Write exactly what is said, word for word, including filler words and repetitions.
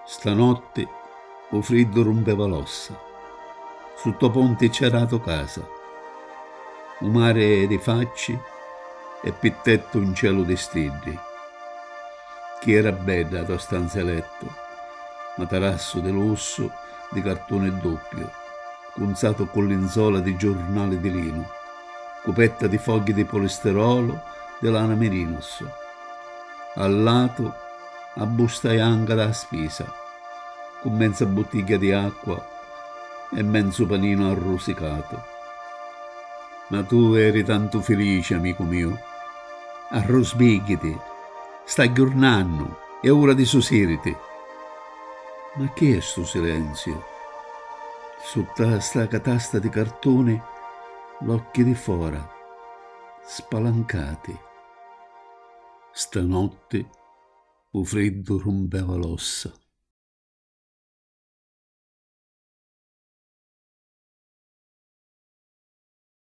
Stanotti u friddu rumpeva l'ossa. Sutta o ponti c'era a to casa. U mari di facci e pi tettu un celu di stiddi. Chi era bedda a to stanza 'e lettu, matarassu di lussu di cartuni duppiu, cunzatu cu linzola di giurnali di linu, cupetta di fogghi di polistirolu di lana mirinus. A latu a busta janca dâ spisa, cu menza buttigghia di acqua e menzu paninu arrusicatu. Ma tu eri tantu filici, amicu miu. Arrusbiggiti, sta agghiurnannu, è ura di susiriti. Ma chi è stu silenziu? Sutta sta catasta di cartuni, l'occhi di fora, spalancati. Stanotti u friddu rumpeva l'ossa.